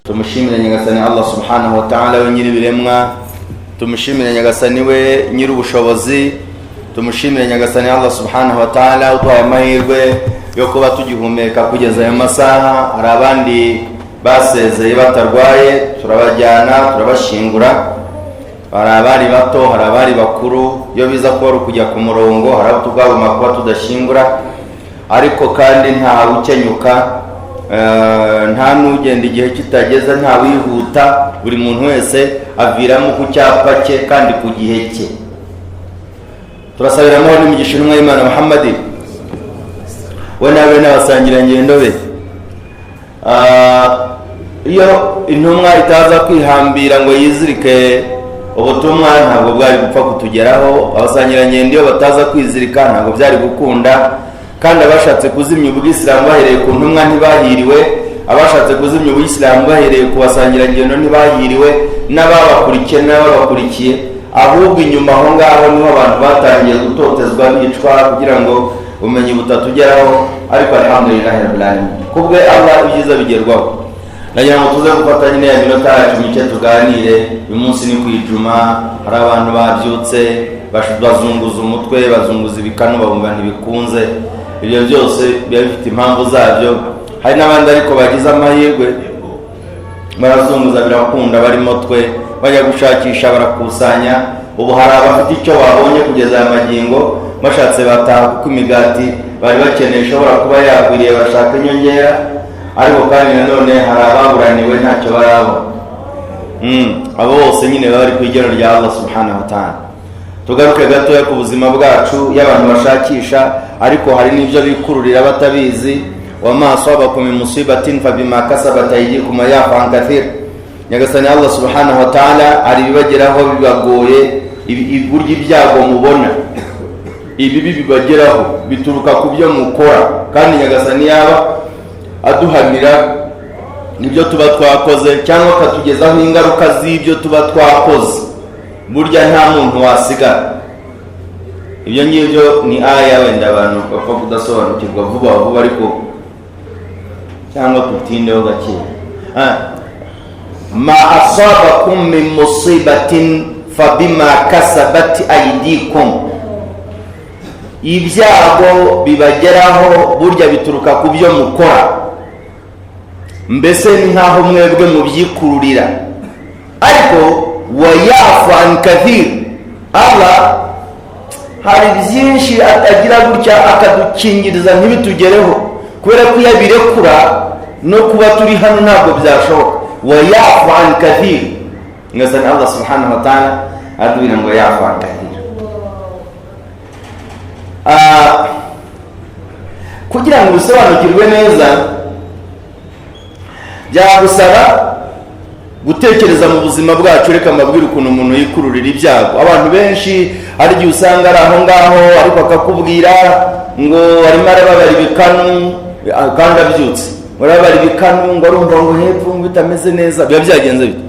Tumushimire Nyagasani Allah subhanahu wa ta'ala, we nyir'ibiremwa. Tumushimire Nyagasani, we nyir'ubushobozi. Tumushimire Nyagasani Allah subhanahu wa ta'ala uduhaye amahirwe yo kuba tugihumeka kugeza aya masaha. Hari abandi basezeye batarwaye, turabajyana, turabashyingura. Hari abari bato, hari abari bakuru. Iyo biza kuba ari ukujya ku murongo, hari abo tugomba kuba tudashyingura. Ariko kandi ntawe ukenyuka, nta n'ugenda igihe kitageze, nta wihuta. Buri muntu wese aviramo ku cyapa cye kandi ku gihe cye. Turasabira amahoro n'imigisha intumwa y'Imana Muhammadi, we nawe n'abasangirangendo be. Iyo intumwa itaza kwihambira ngo yizirike ubutumwa, ntabwo bwari gupfa kutugeraho. Abasangirangendo iyo bataza kwizirika, ntabwo byari gukunda. Kandi abashatse kuzimya ubwisilamu bahereye ku ntumwa ntibahiriwe, abashatse kuzimya ubuyisilamu bahereye ku basangirangendo ntibahiriwe, n'ababakurikiye n'ababakurikiye. Ahubwo inyuma aho ngaho niho abantu batangiye gutotezwa, bicwa, kugira ngo ubumenyi butatugeraho. Ariko alhamdulillahi rabbil alamin, kubwe Allah ibyiza bigerwaho. Nagira ngo tuze gufata nyine ya minota yacu mike tuganire. Uyu munsi ni ku ijuma. Hari abantu babyutse bazunguza umutwe, bazunguza ibikanu, babumva ntibikunze. Ibyo byose biba bifite impamvu zabyo. Hari n'abandi ariko bagize amahirwe, barazunguza birakunda, barimo twe. Bajya gushakisha, barakusanya. Ubu hari abafite icyo babonye kugeza aya magingo. Bashatse bataha, kuko imigati bari bakeneye ishobora kuba yagwiriye, bashaka inyongera. Ariko kandi nanone hari ababuraniwe, ntacyo barabona. Abo bose nyine baba bari ku igeno rya Allah subhanahu wa ta'ala. Tugaruke gatoya ku buzima bwacu. Iyo abantu bashakisha, ariko hari n'ibyo bikururira batabizi. Wama asabakum min musibatin fabima kasabat aydikum wa yafu an kathir. Nyagasani Allah subhanahu wa ta'ala, hari ibibageraho bibagoye. Burya ibyago mubona, ibibi bibageraho, bituruka ku byo mukora. Kandi Nyagasani yaba aduhanira ibyo tuba twakoze cyangwa akatugezaho ingaruka z'ibyo tuba twakoze, burya nta muntu wasigara. Ibyo ngibyo ni aya wenda abantu bapfa kudasobanukirwa vuba vuba, ariko cyangwa tutindeho gake. Ma asabakum min musibatin fabima kasabat aydikum. Ibyago bibageraho burya bituruka ku byo mukora, mbese ni nk'aho mwebwe mubyikururira. Ariko wayafu an kathir, Allah hari byinshi atagira gutya akadukingiriza ntibitugereho, kubera ko iyo abirekura no kuba turi hano ntabwo byashoboka. Wayafu an kathir, ngasani Allah subhanahu wa ta'ala aratubwira ngo yafu an kathir. Kugira ngo ubisobanukirwe neza, byagusaba gutekereza mu buzima bwacu. Reka mbabwire ukuntu umuntu yikururira ibyago. Abantu benshi hari igihe usanga ari aho ngaho, ariko akakubwira ngo arimo arababara ibikanu, kandi abyutse ngo arababara ibikanu, ngo arumva ngo hepfo ngo bitameze neza. Biba byagenze bite?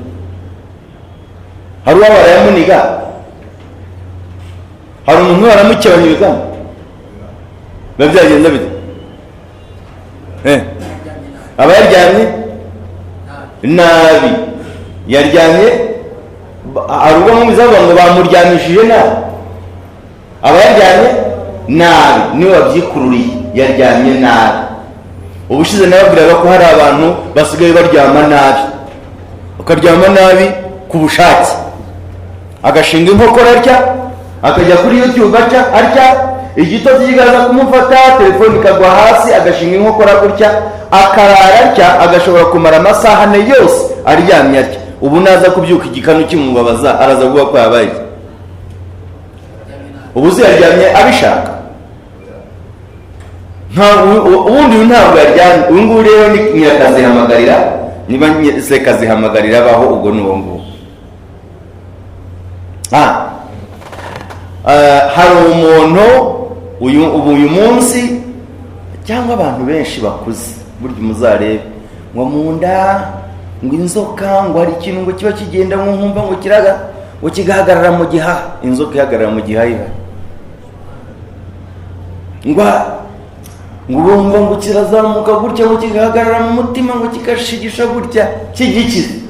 Hari uwabara yamuniga, hari umuntu waramukebanya ibikanu. Biba byagenze bite? Aba yaryamye nabi. Yaryamye, hari ubwo mubizi bavuga ngo bamuryamishije nabi. Aba yaryamye nabi, niwe wabyikururiye, yaryamye nabi. Ubushize nababwiraga ko hari abantu basigaye baryama nabi, bakaryama nabi ku bushake, agashinga inkokora atya, akajya kuri YouTube atya atya, igitotsi kikaza kumufata, telefone ikagwa hasi, agashinga inkokora gutya, akarara atya, agashobora kumara amasaha 4 yose aryamye atya. Ubu naza kubyuka igikanu kimubabaza, araza kuvuga ko yabaye iki? Ubu se yaryamye abishaka? Ubundi uyu ntabwo yaryamye. Uyu nguyu rero ni nyirakazihamagarira. Niba sekazihamagarira abaho, ubwo ni uwo nguwo. Hari umuntu uyu, ubu uyu munsi, cyangwa abantu benshi bakuze, burya muzarebe ngo mu nda ngo inzoka, ngo hari ikintu ngo kiba kigenda, ngo nkumva ngo kiraga, ngo kigahagarara mu gihaha. Inzoka ihagarara mu gihaha iba ngo Ngo bumva ngo kirazamuka gutya, ngo kigahagarara mu mutima, ngo kigashigisha gutya, kigikize.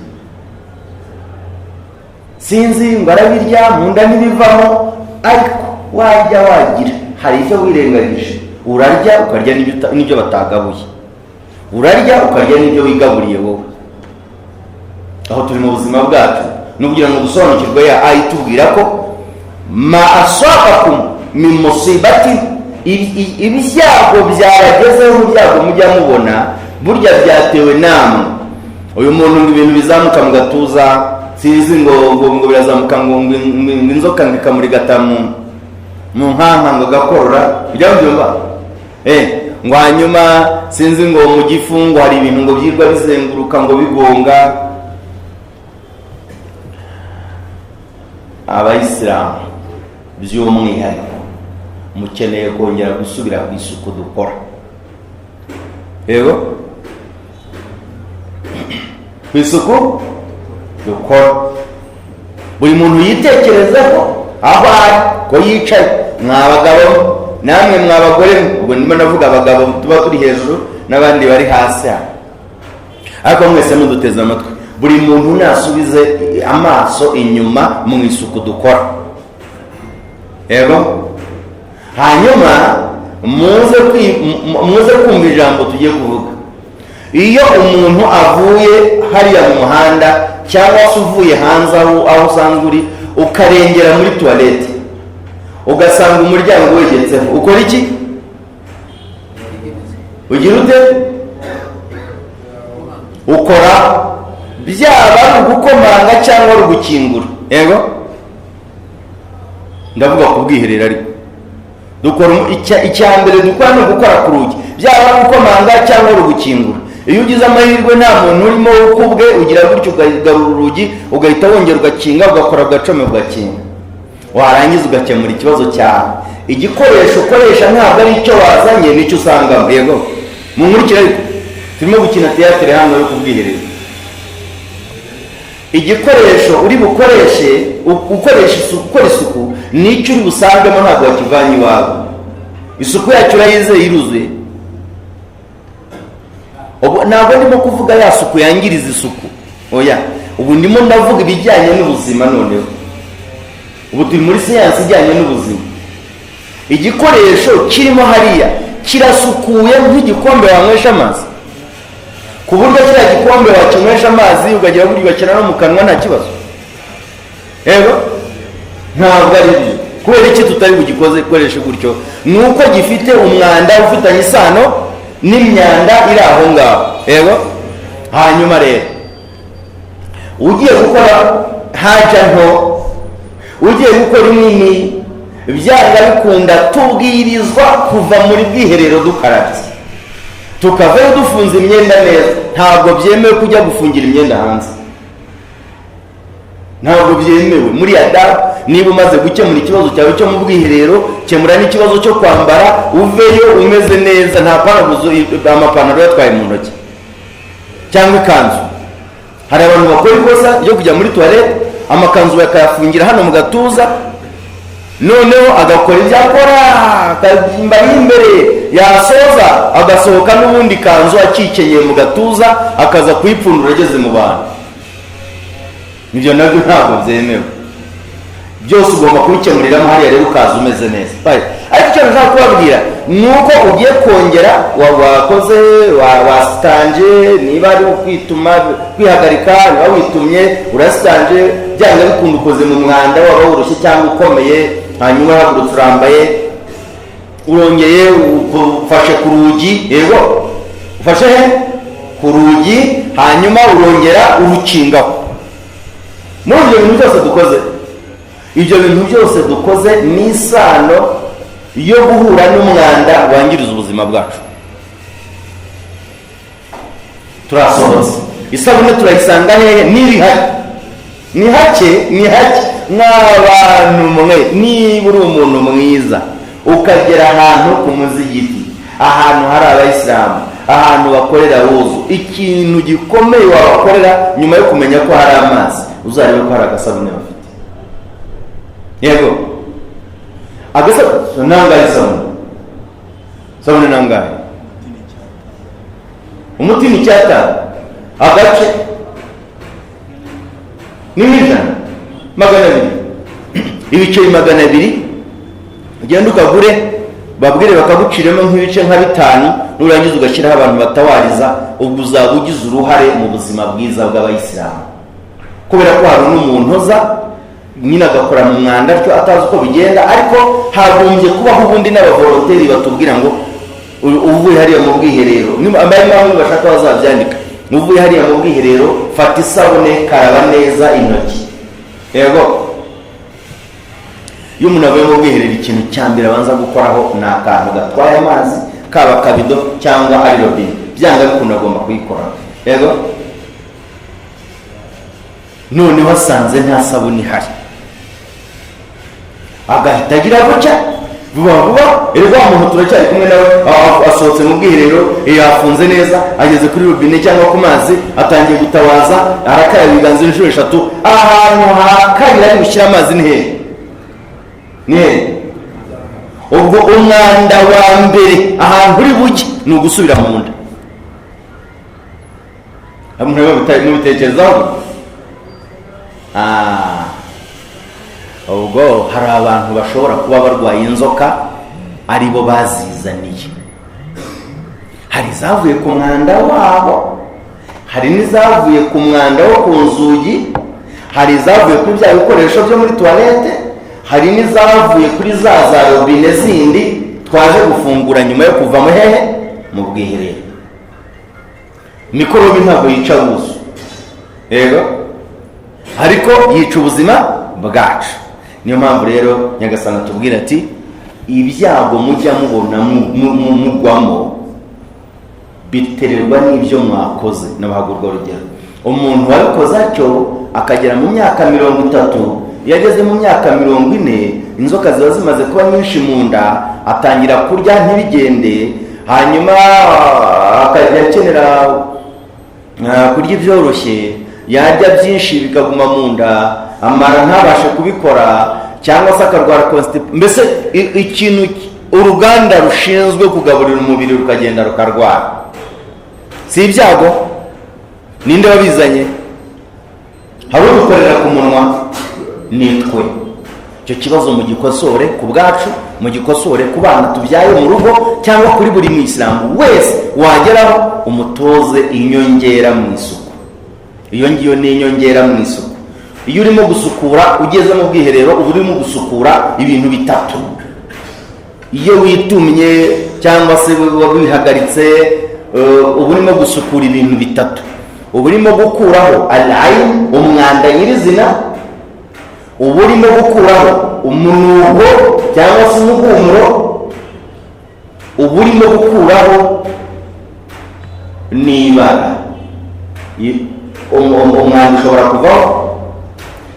Sinzi ngo arabirya mu nda ntibivamo, ariko wajya wagira hari icyo wirengagije. Urarya ukarya n'ibyo batagabuye, urarya ukarya n'ibyo wigaburiye wowe. Aho turi mu buzima bwacu ni ukugira ngo dusobanukirwe ya aya itubwira ko ma asabakum min musibati, ibyago byabagezeho, mu byago mujya mubona burya byatewe namwe. Uyu muntu ngo ibintu bizamuka mu gatuza, sinzi ngo birazamuka, ngo inzoka ngo ikamurigata mu nkanka, ngo agakorora, ujya mubyumva, ngo hanyuma sinzi ngo mu gifu ngo hari ibintu ngo byirwa bizenguruka ngo bigonga. Abayisilamu by'umwihariko mukeneye kongera gusubira ku isuku dukora. Yego, ku isuku dukora, buri muntu yitekerezeho aho ari ko yicaye. Mwa bagabo namwe, mwa bagore, ubwo ndimo navuga abagabo tuba turi hejuru n'abandi bari hasi hano, ariko mwese muduteze amatwi, buri muntu nasubize amaso inyuma mu isuku dukora. Yego, hanyuma muze kumva ijambo tugiye kuvuga. Iyo umuntu avuye hariya mu muhanda cyangwa se uvuye hanze aho usanzwe uri, ukarengera muri tuwarete ugasanga umuryango wegetseho, ukora iki? Ugira ute? Ukora byaba ari ugukomanga cyangwa ari ugukingura. Yego, ndavuga ku bwiherero, ariko dukora icya mbere dukora ni ugukora ku rugi, byaba ari ugukomanga cyangwa ari ugukingura. Iyo ugize amahirwe nta muntu urimo ukubwe, ugira gutyo ukagarura urugi, ugahita wongera ugakinga, ugakora ugacomeka ugakinga, warangiza ugakemura ikibazo cyawe. Igikoresho ukoresha ntabwo ari icyo wazanye, nicyo usangamo. Yego, munkurikire, ariko turimo gukina teyatere hano yo ku bwiherero. Igikoresho uri bukoreshe ukoresha isuku, ukora isuku, nicyo uri busangemo, ntabwo wakivanye iwawe. Isuku yacyo urayizeye, iruzuye. Ubu ntabwo ndimo kuvuga ya suku yangiriza isuku, oya, ubu ndimo ndavuga ibijyanye n'ubuzima. Noneho ubu turi muri siyansi ijyanye n'ubuzima. Igikoresho kirimo hariya kirasukuye nk'igikombe wanywesha amazi, ku buryo kiriya gikombe wakinywesha amazi ukagira gutya ugashyira no mu kanwa nta kibazo. Yego, ntabwo ari byo. Kubera iki tutari bugikoze koreshe gutyo? Ni uko gifite umwanda ufitanye isano n'imyanda iri aho ngaho. Yego, hanyuma rero ugiye gukora haja nto, ugiye gukora inini, byanga bikunda tubwirizwa kuva muri bwiherero dukarabye, tukavayo dufunze imyenda neza. Ntabwo byemewe kujya gufungira imyenda hanze, ntabwo byemewe muri adabu. Niba umaze gukemura ikibazo cyawe cyo mu bwiherero, kemura n'ikibazo cyo kwambara, uveyo umeze neza, nta panaguzo amapantaro yatwaye mu ntoki cyangwa ikanzu. Hari abantu bakora ikosa ryo kujya muri tuwarete, amakanzu bakayafungira hano mu gatuza, noneho agakora ibyo akora akabyimba imbere, yasoza agasohoka n'ubundi kanzu akikenyeye mu gatuza, akaza kuyipfundura ageze mu bantu. Ibyo nabyo ntabwo byemewe. Byose ugomba kubikemuriramo hariya, rero ukaza umeze neza. Bye. Ariko icyo nashaka kubabwira ni uko ugiye kongera wakoze wasitanje, niba ari ukwituma, kwihagarika, niba witumye urasitanje, byanga bikunda ukoze mu mwanda, waba woroshye cyangwa ukomeye, hanyuma urahagurutse urambaye, urongeye ufashe ku rugi. Yego, ufashe he? Ku rugi. Hanyuma urongera urukingaho. Muri ibyo bintu byose dukoze, ibyo bintu byose dukoze ni isano yo guhura n'umwanda wangiriza ubuzima bwacu. Turasohotse, isabune turayisanga hehe? N'irihari ni hake, ni hake. Mw'abantu mwe, niba uri umuntu mwiza ukagera ahantu ku muzigiti, ahantu hari abayisilamu, ahantu bakorera wuzu, ikintu gikomeye wabakorera nyuma yo kumenya ko hari amazi, uzarebe ko hari agasabune bafite. Yego, agasabune nangahe? Isabune, isabune nangahe? Umuti ni icyatanu, agace ni nk'ijana, 200, ibiceri 200. Ugenda ukagure, babwire bakaguciramo nk'ibice nka 5, nurangiza ugashyiraho abantu batawariza. Ubwo uzaba ugize uruhare mu buzima bwiza bw'abayisilamu, kubera ko hari n'umuntu uza nyine agakora mu mwanda atyo atazi uko bigenda. Ariko hagombye kubaho ubundi n'abavolonteri batubwira ngo uvuye hariya mu bwiherero, abaye mpamvu bashaka bazabyandika, uvuye hariya mu bwiherero fata isabune, karaba neza intoki. Yego, iyo umuntu avuye mu bwiherero, ikintu cya mbere abanza gukoraho ni akantu gatwaye amazi, kaba akabido cyangwa ari robine, byanga bikunda agomba kuyikora. Yego, noneho asanze nta sabune ihari, agahita agira gutya vuba vuba. Erega wa muntu turacyari kumwe nawe, asohotse mu bwiherero, yafunze neza, ageze kuri robine cyangwa ku mazi, atangiye gutawaza, arakaraba ibiganza inshuro 3. Ahantu ha kabiri ari gushyira amazi ni hehe? Ni hehe? Ubwo umwanda wa mbere ahantu uri bujye ni ugusubira mu nda. Mubitekerezaho? Ubwo hari abantu bashobora kuba barwaye inzoka aribo bazizaniye. Hari izavuye ku mwanda wabo, hari n'izavuye ku mwanda wo ku nzugi, hari izavuye kuri bya bikoresho byo muri toilette, hari n'izavuye kuri za robine zindi twaje gufungura nyuma yo kuva mu hehe? Mu bwiherero. Mikorobe ntabwo yica wuzu, yego, ariko yica ubuzima bwacu. Niyo mpamvu rero Nyagasani atubwira ati ibyago mujya mubona mugwamo biterwa n'ibyo mwakoze. Nabahaga urwo rugero: umuntu wabikoze atyo akagera mu myaka 30, iyo ageze mu myaka 40, inzoka ziba zimaze kuba nyinshi mu nda, atangira kurya ntibigende, hanyuma akajya akenera kurya ibyoroshye, yarya byinshi bikaguma mu nda, amara ntabashe kubikora, cyangwa se akarwara constipation. Mbese ikintu uruganda rushinzwe kugaburira umubiri rukagenda rukarwara. Si ibyago? Ninde wabizanye? Hari udukorera ku munwa? Nitwe. Icyo kibazo mugikosore ku bwacu, mugikosore ku bana tubyaye mu rugo, cyangwa kuri buri muyisilamu wese wageraho umutoze inyongera mu isuku. Iyo ngiyo ni inyongera mu isuku. Iyo urimo gusukura, ugeze mu bwiherero, uba urimo gusukura ibintu bitatu. Iyo witumye cyangwa se wabihagaritse, uba urimo gusukura ibintu bitatu. Uba urimo gukuraho alayin, umwanda nyirizina, uba urimo gukuraho umunuko cyangwa se umuhumuro, uba urimo gukuraho n'ibara. Umwanda ushobora kuvaho,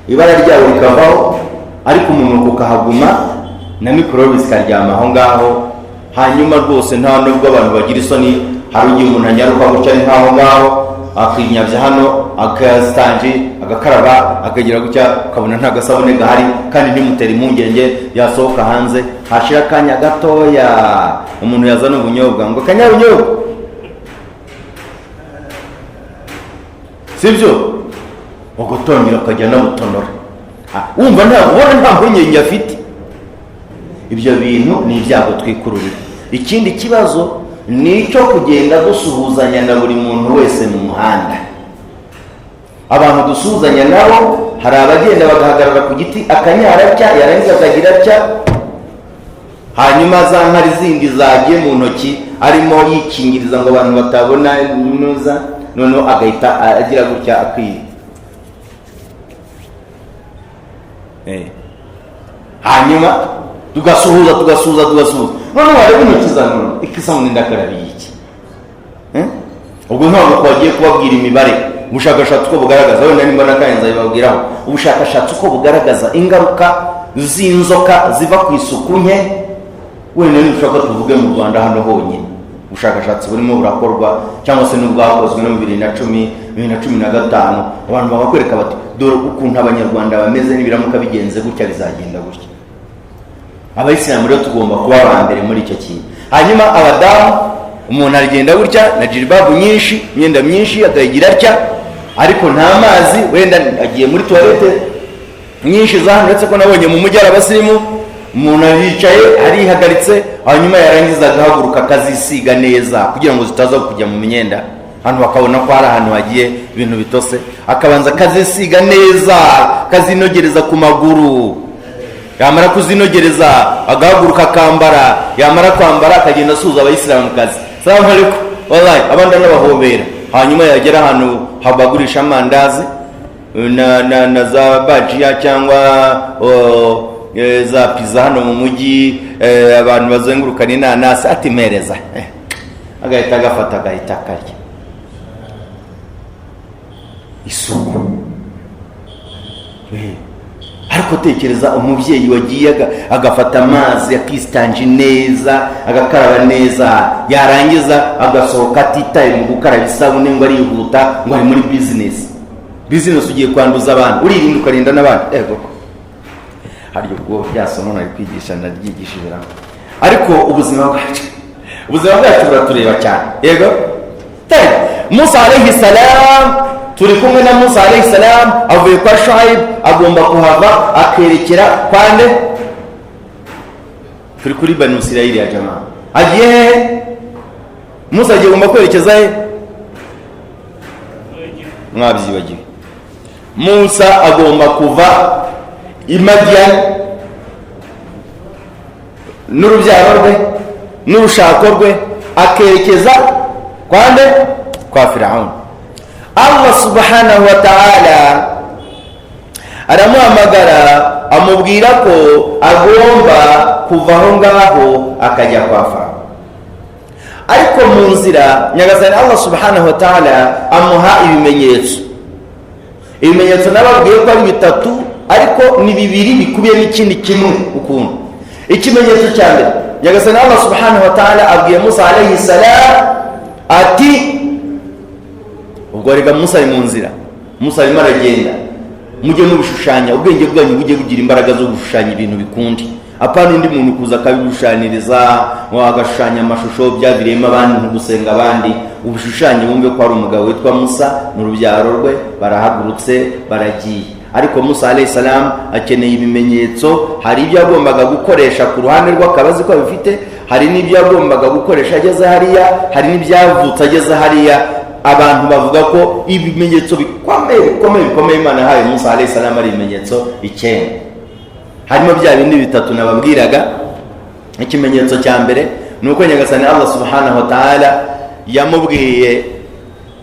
ibara ryawo rikavaho, ariko umunuko ukahaguma na mikorobe zikaryama aho ngaho. Hanyuma rwose nta nubwo abantu bagira isoni. Hari igihe umuntu anyaruka gutya, ari nk'aho ngaho, akinyabya hano, akasitanji, agakaraba, akagira gutya, ukabona nta gasabune gahari, kandi ntimutere impungenge. Yasohoka hanze, hashira akanya gatoya, umuntu yazana ubunyobwa ngo kanyabunyobwa, sibyo? Ugatangira akajya anabutonora, wumva nta ubona nta mpungenge afite. Ibyo bintu ni ibyago twikururira. Ikindi kibazo ni icyo kugenda dusuhuzanya na buri muntu wese mu muhanda. Abantu dusuhuzanya nabo, hari abagenda bagahagarara ku giti, akanyara atya, yarangiza akagira atya, hanyuma za nkari zindi zagiye mu ntoki arimo yikingiriza ngo abantu batabona nuza, noneho agahita agira gutya akwiye. Hanyuma tugasuhuza, tugasuhuza, tugasuhuza, noneho wareba intoki za none ikisabune ndakarabiye iki? Ubwo ntabwo twagiye kubabwira imibare, ubushakashatsi uko bugaragaza, wenda nimba n'akanya nzabibabwiraho, ubushakashatsi uko bugaragaza ingaruka z'inzoka ziva ku isuku nke. Wenda nidushaka tuvuge mu Rwanda hano honyine, ubushakashatsi burimo burakorwa cyangwa se n'ubwakozwe no mu 2010, 2015, abantu bakakwereka bati dore ukuntu Abanyarwanda bameze, nibiramuka bigenze gutya bizagenda gutya. Abayisilamu rero tugomba kuba aba mbere muri icyo kintu. Hanyuma abadamu, Umuntu aragenda gutya na jiribabu nyinshi, imyenda myinshi, akayigira atya, ariko nta mazi. Wenda agiye muri toilette nyinshi za hano, uretse ko nabonye mu mujyi hari abasirimu. Umuntu aricaye, arihagaritse, hanyuma yarangiza agahaguruka akazisiga neza kugira ngo zitaza kujya mu myenda, hano bakabona ko hari ahantu hagiye ibintu bitose. Akabanza akazisiga neza, akazinogereza ku maguru. Yamara kuzinogereza agahaguruka akambara, yamara kwambara akagenda asuhuza abayisilamukazi, salamu alaikum, wallahi, abandi anabahobera. Hanyuma yagera ahantu habagurisha amandazi na za bajiya cyangwa za pizza hano mu mujyi, abantu bazengurukana inanasi, ati mpereza, agahita agafata, agahita akarya. Isuku. Ariko tekereza umubyeyi wagiye agafata amazi, akisitanje neza, agakaraba neza, yarangiza agasohoka atitaye mu gukaraba isabune, ngo arihuta, ngo ari muri bizinesi. Bizinesi ugiye kwanduza abantu, uririnda ukarinda n'abandi. Ego, harya ubwo rya somo nari kwigisha naryigishije? Ariko ubuzima bwacu buratureba cyane. Yego. Musa alayhi salam, turi kumwe na Musa alayhi salam, avuye kwa Shuaib, agomba kuhava akerekera kwande. Turi kuri Banu Isirayeli ya jamaa. Agiye hehe Musa? Agiye, agomba kwerekeza he? Mwabyibagiwe? Musa agomba kuva i Madiyani n'urubyaro rwe n'urushako rwe, akerekeza kwande? Kwa Firawuni. Allah subhanahu wa ta'ala aramuhamagara, amubwira ko agomba kuva aho ngaho akajya kwa Farawo. Ariko mu nzira Nyagasani Allah subhanahu wa ta'ala amuha ibimenyetso. Ibimenyetso nababwiye ko ari bitatu, ariko ni bibiri bikubiyemo ikindi kimwe ukuntu. Ikimenyetso cya mbere, Nyagasani Allah subhanahu wa ta'ala abwiye Musa alayhi salam ati, ubwo rega Musa ari mu nzira, Musa arimo aragenda, mujye mubishushanya, ubwenge bwanyu bujye bugira imbaraga zo gushushanya ibintu bikundi, apana undi muntu kuza akabigushushanyiriza, agashushanya amashusho byaviriyemo abandi gusenga abandi. Ubishushanye wumve ko hari umugabo witwa Musa n'urubyaro rwe barahagurutse baragiye. Ariko Musa alayhi salam akeneye ibimenyetso. Hari ibyo yagombaga gukoresha ku ruhande rwe akaba azi ko abifite, hari n'ibyo yagombaga gukoresha ageze hariya, hari n'ibyavutse ageze hariya. Abantu bavuga ko ibimenyetso bikomeye bikomeye bikomeye Imana yahaye Musa alayhi salam ari ibimenyetso 9, harimo bya bindi bitatu nababwiraga. Ikimenyetso cya mbere ni uko Nyagasani Allah subhanahu wa ta'ala yamubwiye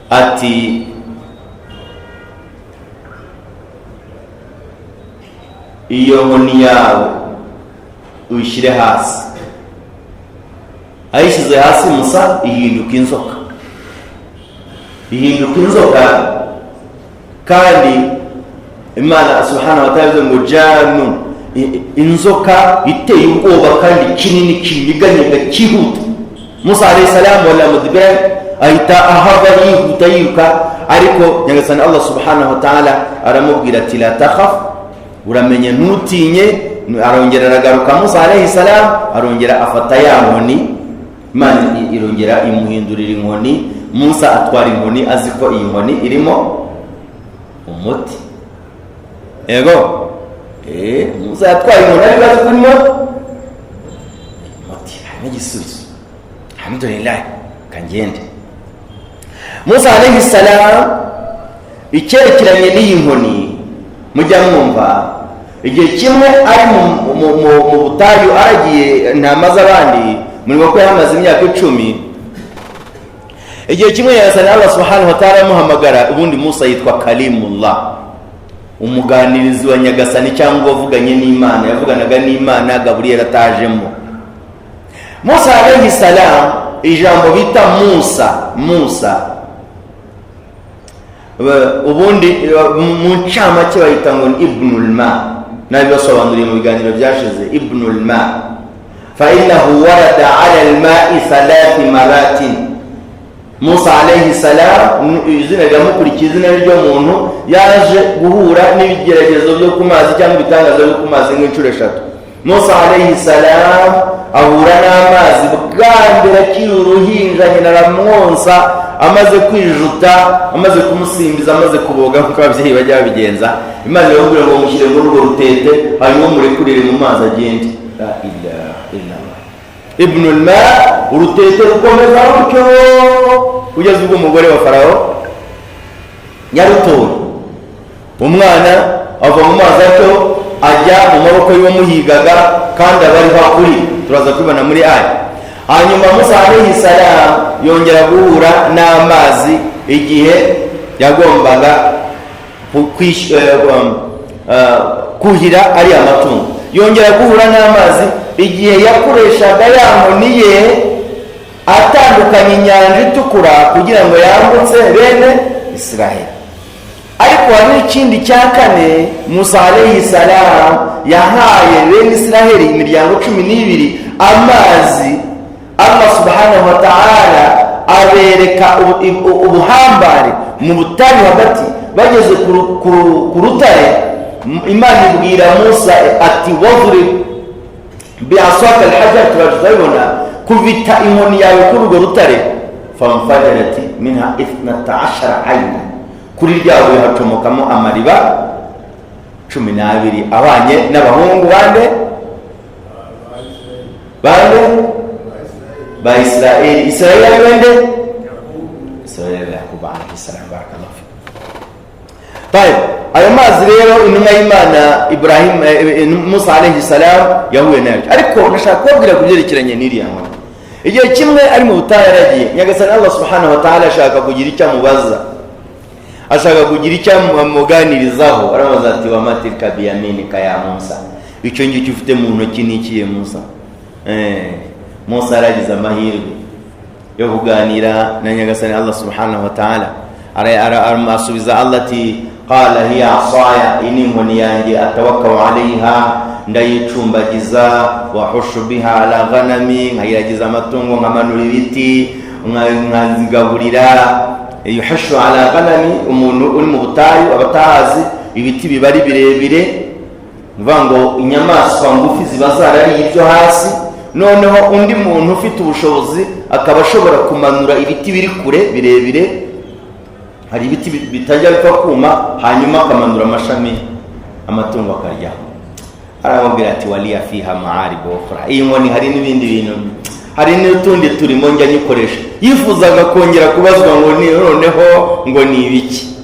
ati: "Iyo nkoni yawe uyishyire hasi." Ayishyize hasi Musa, ihinduka inzoka, ihinduka inzoka. Kandi Imana subhanahu wa ta'ala ngo janu, inzoka iteye ubwoba kandi kinini, kinyeganyega, cyihuta. Musa alayhi salam wala mudbiran, ahita ahava yihuta yiruka. Ariko Nyagasani Allah subhanahu wa ta'ala aramubwira ati: "La takhaf, uramenye ntutinye." Arongera aragaruka Musa alayhi salam, arongera afata ya nkoni, Imana irongera imuhindurira inkoni. Musa atwara inkoni azi ko iyi nkoni irimo umuti. Yego, Musa yatwaye inkoni ariko azi ko irimo umuti, harimo igisubizo. Alhamdulillah, kangende. Musa alayhi salam, icyerekeranye n'iyi nkoni mujya mwumva, igihe kimwe ari mu butayu aragiye intama z'abandi, murimo ko yahamaze imyaka 10. Igihe kimwe Nyagasani Allah subhanahu wa ta'ala amuhamagara. Ubundi Musa yitwa Kalimullah, umuganirizi wa Nyagasani cyangwa wavuganye n'Imana, yavuganaga n'Imana Gaburiyeli atajemo. Musa alayhi salam, ijambo bita Musa, Musa ubundi mu ncamake bayita ngo ni ibnul ma, nabibasobanuriye mu biganiro byashize. Ibnul ma fa innahu warada ala alma'i thalathi maratin. Musa alayhi salam, izina riramukurikiye, izina ry'umuntu yaje guhura n'ibigeragezo byo ku mazi cyangwa ibitangaza byo ku mazi nk'inshuro 3. Musa alayhi salam Ahura n'amazi bwa mbere akiri uruhinja, nyina aramwonsa, amaze kwijuta, amaze kumusimbiza, amaze kuboga nk'uko ababyeyi bajya babigenza, Imana iramubwira ngo mushyire muri urwo rutete, hanyuma murekurire mu mazi agende. La ilaha illallah. Ibnul ma, urutete rukomeza rutyo kugeza ubwo umugore wa Farawo yarutoye. Umwana ava mu mazi atyo, ajya mu maboko y'uwamuhigaga, kandi aba ariho akuri, turaza kubibona muri aya. Hanyuma Musa alayhi salam yongera guhura n'amazi igihe yagombaga kuhira ariya matungo. Yongera guhura n'amazi igihe yakoreshaga ya nkoni ye atandukanya Inyanja Itukura kugira ngo yambutse bene Israheli. Ariko hari n'ikindi cya kane: Musa alayhi salam yahaye bene Israheli, imiryango 12, amazi. Allah subhanahu wa ta'ala abereka ubuhambare mu butayu hagati. Bageze ku rutare, Imana ibwira Musa ati: "Wadrib bi'asaka alhajar." Turaje turabibona. Kubita inkoni yawe kuri urwo rutare. Fanfajarat minha 12 ayna. Kuri rya buye hacomokamo amariba 12 abanye n'abahungu bande? Bande? Ba Israeli. Israeli ari bende? Israeli, Yakubu alayhi salam. Barakallahu fik. Tayeb, ayo mazi rero intumwa y'Imana Ibrahim, Musa alayhi salam yahuye nayo. Ariko ndashaka kubabwira ku byerekeranye n'iriya nkoni. Igihe kimwe ari mu butayu yaragiye, Nyagasani Allah subhanahu wa ta'ala ashaka kugira icyo amubaza, ashaka kugira icyo amuganirizaho. Aramubaza ati: "Wama tilka biyaminika ya Musa?" Icyo ngicyo ufite mu ntoki ni ikihe, Musa? Musa yaragize amahirwe yo kuganira na Nyagasani Allah subhanahu wa ta'ala. Asubiza Allah ati: "Qala hiya asaya", iyi ni inkoni yanjye, "atawakkau alayha", ndayicumbagiza, "wa ahushu biha ala ghanami", nkayiragiza amatungo, nkamanura ibiti, nkazigaburira. Yuhashu ala ghanami, umuntu uri mu butayu abatahazi, ibiti biba ari birebire, ni ukuvuga ngo inyamaswa ngufi ziba zarariye ibyo hasi, noneho undi muntu ufite ubushobozi akaba ashobora kumanura ibiti biri kure birebire. Hari ibiti bitajya bipfa kuma, hanyuma akamanura amashami, amatungo akaryaho. Aramubwira ati: "Waliya fiha maaribu ukhra", iyi nkoni hari n'ibindi bintu, hari n'utundi turimo njya nyikoresha. Yifuzaga kongera kubazwa ngo ni noneho ngo ni ibiki.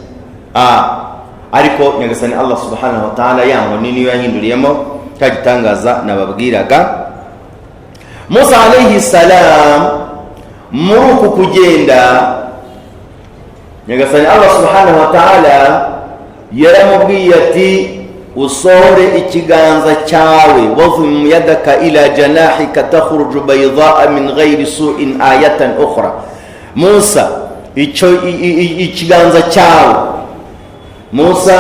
Ariko Nyagasani Allah subhanahu wa ta'ala ya nkoni niyo yahinduriyemo cya gitangaza nababwiraga. Musa alayhi salam muri uku kugenda, Nyagasani Allah subhanahu wa ta'ala yaramubwiye ati: "Usohore ikiganza cyawe, wadhum yadaka ila janahika takhruju baydaa min ghairi su'in ayatan ukhra." Musa, icyo ikiganza cyawe. Musa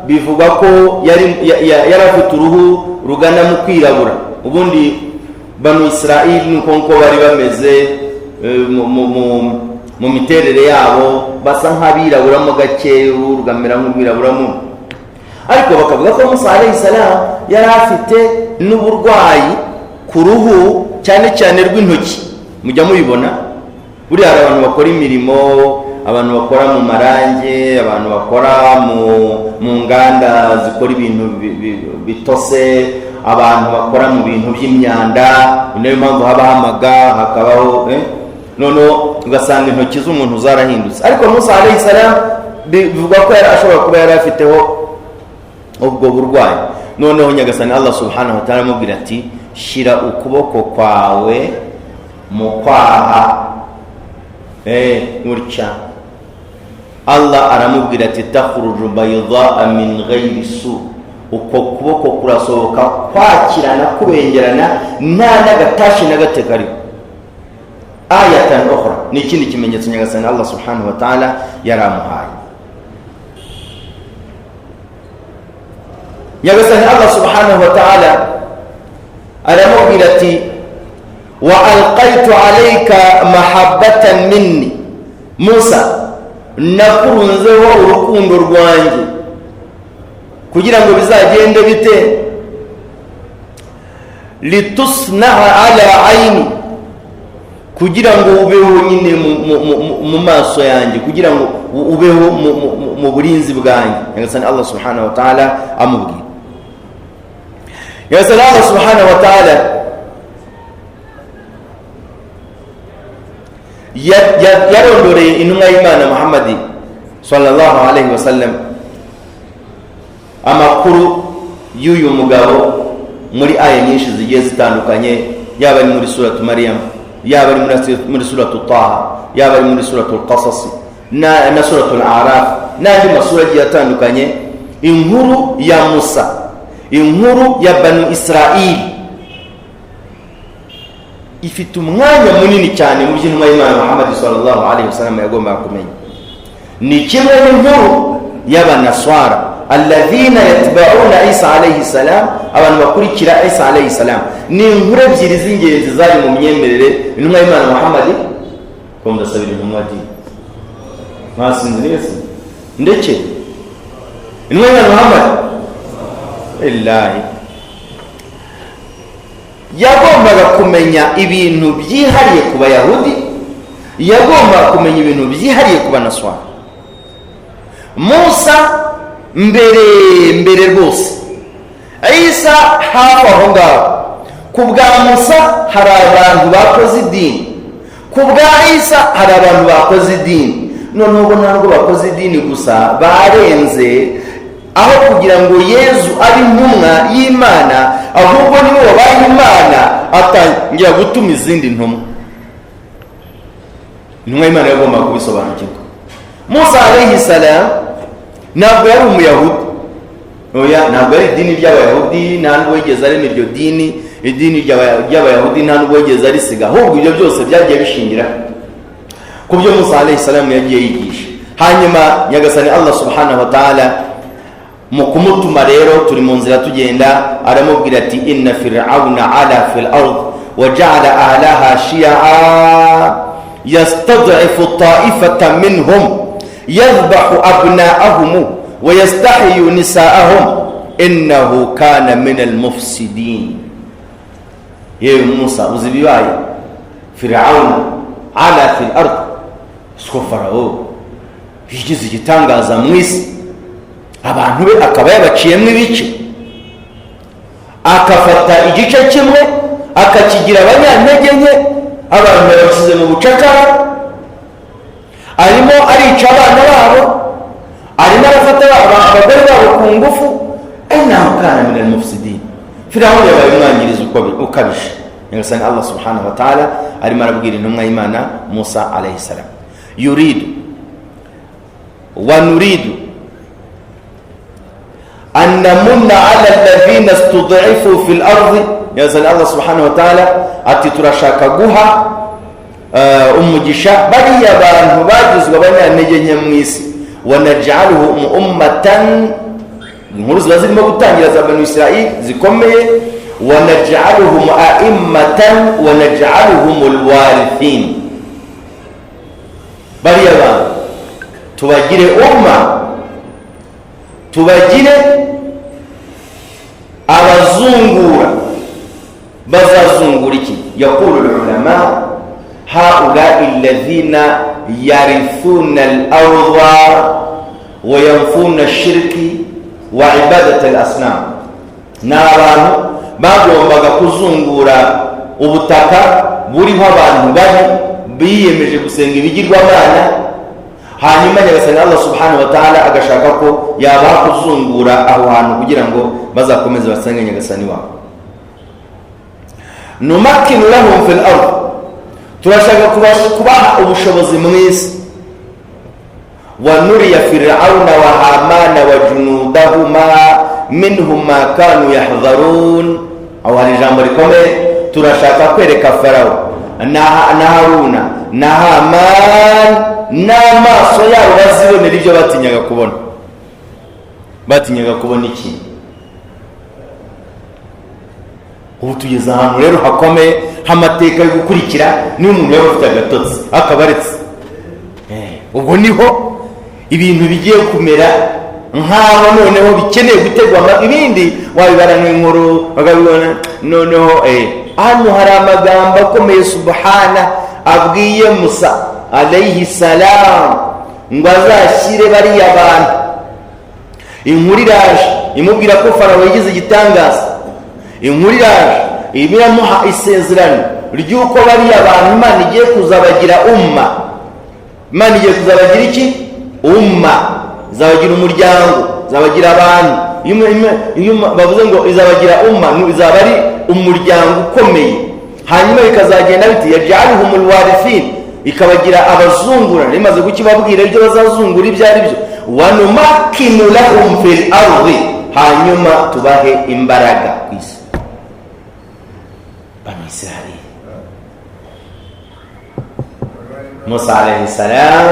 bivugwa ko yari afite uruhu rugana mu kwirabura. Ubundi Banu Israeli nuko nko bari bameze, mu miterere yabo basa nk'abiraburamo gake, uruhu rugamera nk'urwiraburamo. Ariko bakavuga ko Musa alayhi salam yari afite n'uburwayi ku ruhu, cyane cyane rw'intoki. Mujya mubibona, buriya hari abantu bakora imirimo, abantu bakora mu marange, abantu bakora mu nganda zikora ibintu bitose, abantu bakora mu bintu by'imyanda. Ni nayo mpamvu habaho amaga, hakabaho, noneho ugasanga intoki z'umuntu zarahindutse. Ariko Musa alayhi salam bivugwa ko yari ashobora kuba yari afiteho ubwo burwayi. Noneho Nyagasani Allah subhanahu wa ta'ala amubwira ati: "Shyira ukuboko kwawe mu kwaha." Gutya Allah aramubwira ati: "Takhruju baydaa min ghairi su", uko kuboko kurasohoka kwakirana, kubengerana, nta n'agatashi na gato kariho. Ayatan ukhra, ni ikindi kimenyetso Nyagasani Allah subhanahu wa ta'ala yaramuhaye. Nyagasani Allah subhanahu wa ta'ala aramubwira ati: "Wa alqaitu alayka mahabbatan minni." Musa, nakurunzeho urukundo rwanjye. Kugira ngo bizagende bite? Litusnaha ala ayini, kugira ngo ubeho nyine mu maso yanjye, kugira ngo ubeho mu burinzi bwanjye. Nyagasani Allah subhanahu wa ta'ala amubwira, Nyagasani Allah subhanahu wa ta'ala yarondoreye intumwa y'Imana Muhammadi sallallahu alaihi wasallam amakuru y'uyu mugabo muri aya nyinshi zigiye zitandukanye, yaba ari muri suratu Mariam, yaba ari muri suratu Taha, yaba ari muri suratu Qasas na suratu Al-A'raf n'andi masura agiye atandukanye. Inkuru ya Musa, inkuru ya Banu Israili ifite umwanya munini cyane mu by'intumwa y'Imana Muhammad sallallahu alaihi wasallam yagombaga kumenya. Ni kimwe n'inkuru y'Abanaswara alladhina yatba'una Isa alayhi salam, abantu bakurikira Isa alayhi salam. Ni inkuru ebyiri z'ingenzi zari mu myemerere intumwa y'Imana Muhammad. Ko ndasabira intumwa di mwasinziriye se? Ndeke intumwa y'Imana Muhammad illahi yagombaga kumenya ibintu byihariye ku Bayahudi, yagombaga kumenya ibintu byihariye ku Banaswara. Musa mbere mbere rwose, Isa hafi aho ngaho. Ku bwa Musa hari abantu bakoze idini, ku bwa Isa hari abantu bakoze idini. Noneho bo ntabwo bakoze idini gusa, barenze aho kugira ngo Yezu abe intumwa y'Imana, ahubwo niwe wabaye Imana atangira gutuma izindi ntumwa. Intumwa y'Imana yagombaga kubisobanukirwa. Musa alayhi salam ntabwo yari Umuyahudi, oya, ntabwo ari idini ry'Abayahudi, nta nubwo yigeze arema iryo dini, idini ry'Abayahudi nta nubwo yigeze arisiga, ahubwo ibyo byose byagiye bishingira ku byo Musa alayhi salam yagiye yigisha. Hanyuma Nyagasani Allah subhanahu wa ta'ala mu kumutuma rero, turi mu nzira tugenda, aramubwira ati: inna fir'auna ala fil ard wa ja'ala ahlaha shi'a yastad'ifu ta'ifatan minhum yadhbahu abna'ahum wa yastahyi nisa'ahum innahu kana min al-mufsidin. Yewe Musa, uzi ibibaye? Fir'auna ala fil ard, siko Farawo yigize igitangaza mu isi, abantu be akaba yabaciyemo ibice, akafata igice kimwe akakigira abanyantege nke, abantu babashyize mu bucakara, arimo arica abana babo, arimo arafata abagore babo ku ngufu. Innahu kana min al-mufsidin, Firawuni yabaye umwangirizi ukabije. Nyagasani Allah subhanahu wa ta'ala arimo arabwira intumwa y'Imana Musa alayhi salam: yuridu wa nuridu an namunna ala alladhina istud'ifu fil ardi. Nyagasani Allah subhanahu wa ta'ala ati: turashaka guha umugisha bariya bantu bagizwe abanyantege nke mu isi. Wa naj'aluhum ummatan, inkuru ziba zirimo gutangira za Banu Israil zikomeye. Wa naj'aluhum a'immatan wa naj'aluhum alwarithin, bariya bantu tubagire umma, tubagire abazungura. Bazazungura iki? Yaqulu ulama haulai alladhina yarithuna al-ardha wa yanfuna ash-shirki wa ibadata al-asnam. Ni abantu bagombaga kuzungura ubutaka buriho abantu babi biyemeje gusenga ibigirwamana, hanyuma Nyagasani Allah subhanahu wa ta'ala agashaka ko yabaha kuzungura aho hantu kugira ngo bazakomeze basenge Nyagasani wabo. Numakinu lahum fil ard, turashaka kubaha ubushobozi mu isi. Wa nuriya fir'auna wa hamana wa junudahuma minhum ma kanu yahdharun. Aho hari ijambo rikomeye: turashaka kwereka Farawo na Haruna na Hamani n'amaso yabo bazibonera ibyo batinyaga kubona. Batinyaga kubona iki? Ubu tugeze ahantu rero hakomeye h'amateka yo gukurikira. Niba umuntu yaba afite agatotsi akaba aretse, ubwo niho ibintu bigiye kumera nk'aho noneho bikeneye gutegwa. Ibindi Wabibara nk'inkuru bakabibona. Noneho hano hari amagambo akomeye subhana abwiye Musa alayhi salam ngo azashyire bariya bantu. Inkuru iraje imubwira ko Farawo yagize igitangaza. Inkuru iraje iramuha isezerano ry'uko bariya bantu Imana igiye kuzabagira umma. Imana igiye kuzabagira iki? Umma. Izabagira umuryango, izabagira abantu. Iyo bavuze ngo izabagira umma, izaba ari umuryango ukomeye. Hanyuma bikazagenda biti yajaluhumul warithin, ikabagira abazungura. Rimaze kukibabwira ibyo bazazungura ibyo ari byo. Wanumakinu lahum fil ardi, hanyuma tubahe imbaraga ku isi. Banu Israheli, Musa alayhi salam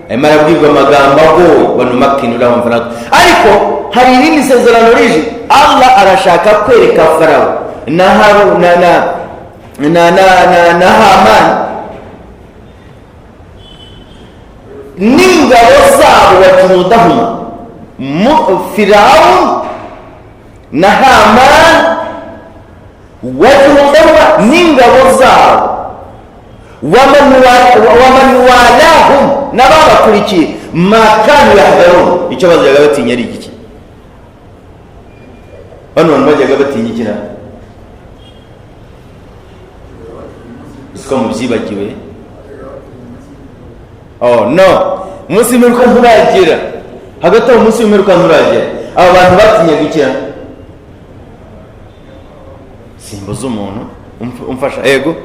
arimo arabwirwa amagambo agoye, wanumakinu lahum fil ardi. Ariko hari irindi sezerano rije. Allah arashaka kwereka Farawo na Haru na na na na na na Hamani n'ingabo zabo, wa junudahuma, Firawuni na Hamani wa junudahuma, n'ingabo zabo, waman walahum, n'ababakurikiye, makanu yahdharun, icyo bajyaga batinya ari igiki? Bano bantu bajyaga batinya iki na siko mubyibagiwe? Oh no, umunsi w'imperuka nturagera. Hagati aho, umunsi w'imperuka nturagera. Aba bantu batinyaga iki? Simbuza umuntu umfasha. Yego,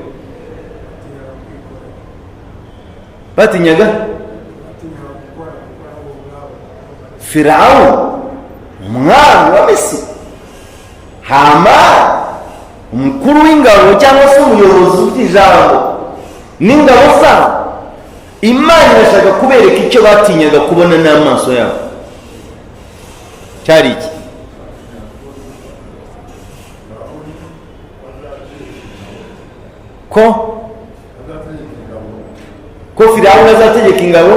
batinyaga Firawuni, umwami wa Misiri, Hamani, umukuru w'ingabo cyangwa se umuyobozi ufite ijambo, n'ingabo zabo. Imana irashaka kubereka icyo batinyaga kubona n'amaso yabo cyari iki. Ko Firawuni azategeka ingabo.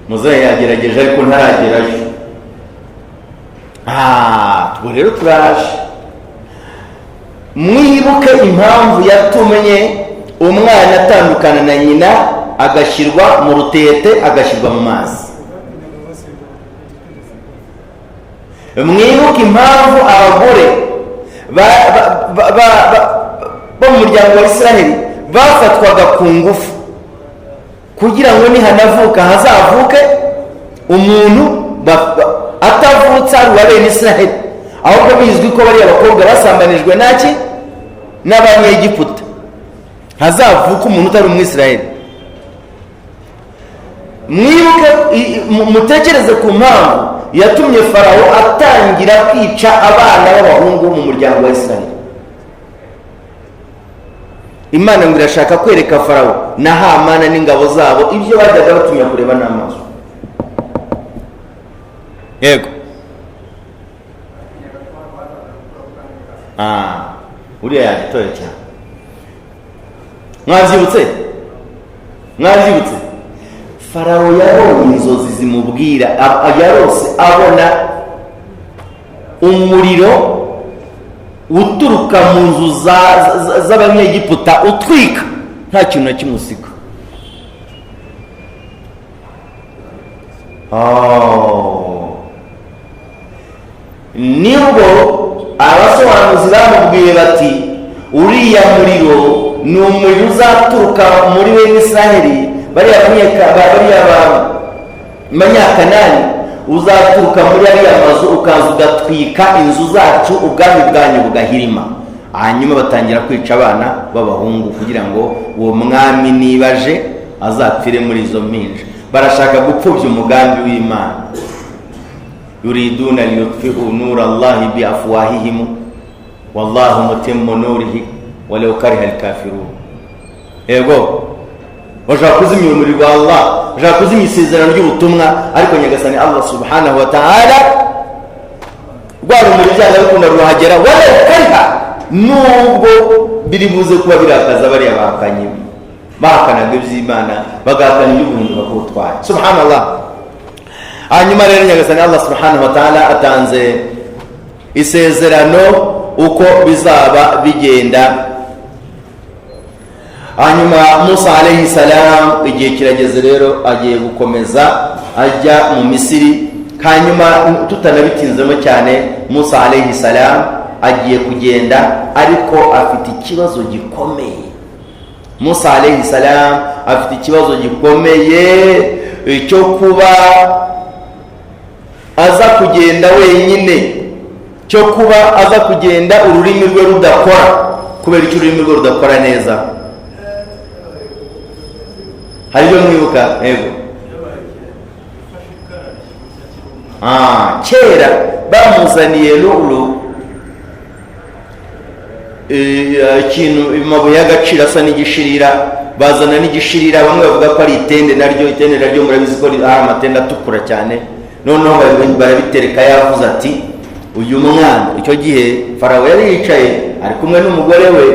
Muzehe yagerageje ariko ntaragerayo. Ubwo rero turaje. Mwibuke impamvu yatumye umwana atandukana na nyina, agashyirwa mu rutete, agashyirwa mu mazi. Mwibuke impamvu abagore bo mu muryango wa Israheli bafatwaga ku ngufu, kugira ngo nihanavuka hazavuke umuntu atavutse ari uwa bene Israheli, ahubwo bizwi ko bariya bakobwa basambanijwe naki? N'Abanyegiputa, hazavuka umuntu utari Umwisiraheli. Mwibuke, mutekereze ku mpamvu yatumye Farawo atangira kwica abana b'abahungu mu muryango wa Israheli. Imana ngo irashaka kwereka Farawo na Hamana n'ingabo zabo ibyo bajyaga batumya kureba n'amaso. Yego, uriya yagitoye cyane. Mwabyibutse? Mwabyibutse? Farawo yabonye inzozi zimubwira, yarose abona umuriro uturuka mu nzu z'Abanyegiputa utwika, nta kintu na kimwe usiga. Nibwo abasobanuzi bamubwiye bati uriya muriro ni umuriro uzaturuka muri bene Israheli, bariya Banyakanani, uzaturuka muri ariya mazu ukaza ugatwika inzu zacu, ubwami bwanyu bugahirima. Hanyuma batangira kwica abana b'abahungu kugira ngo uwo mwami nibaje azapfire muri izo mpinja. Barashaka gupfubya umugambi w'Imana. Yuriduna liyutfi'u nura Allahi bi afwahihim wallahu mutimmu nurihi walau kariha alkafirun. Yego, bashaka kuzimya urumuri rwa Allah, bashaka kuzimya isezerano ry'ubutumwa, ariko Nyagasani Allah subhanahu wa ta'ala rwa rumuri byanga bikunda ruhagera, walau kariha, nubwo Biri buze kuba birakaza bariya bahakanyi, bahakanaga iby'Imana, bagahakana iby'uguhinduka k'ubutwari. Subhanallah. Hanyuma rero Nyagasani Allah subhanahu wa ta'ala atanze isezerano uko bizaba bigenda. Hanyuma Musa alayhi salam, igihe kirageze rero, agiye gukomeza ajya mu Misiri. Hanyuma tutanabitinzemo cyane, Musa alayhi salam agiye kugenda, ariko afite ikibazo gikomeye. Musa alayhi salam afite ikibazo gikomeye cyo kuba aza kugenda wenyine, cyo kuba aza kugenda ururimi rwe rudakora. Kubera icyo ururimi rwe rudakora neza? Hari ibyo mwibuka? Yego. Kera bamuzaniye lulu, ikintu, amabuye y'agaciro asa n'igishirira. Bazana n'igishirira, bamwe bavuga ko ari itende naryo. Itende naryo murabizi ko ari amatende atukura cyane. Noneho barabitereka. Yavuze ati: "Uyu mwana." Icyo gihe Farawo yari yicaye ari kumwe n'umugore we,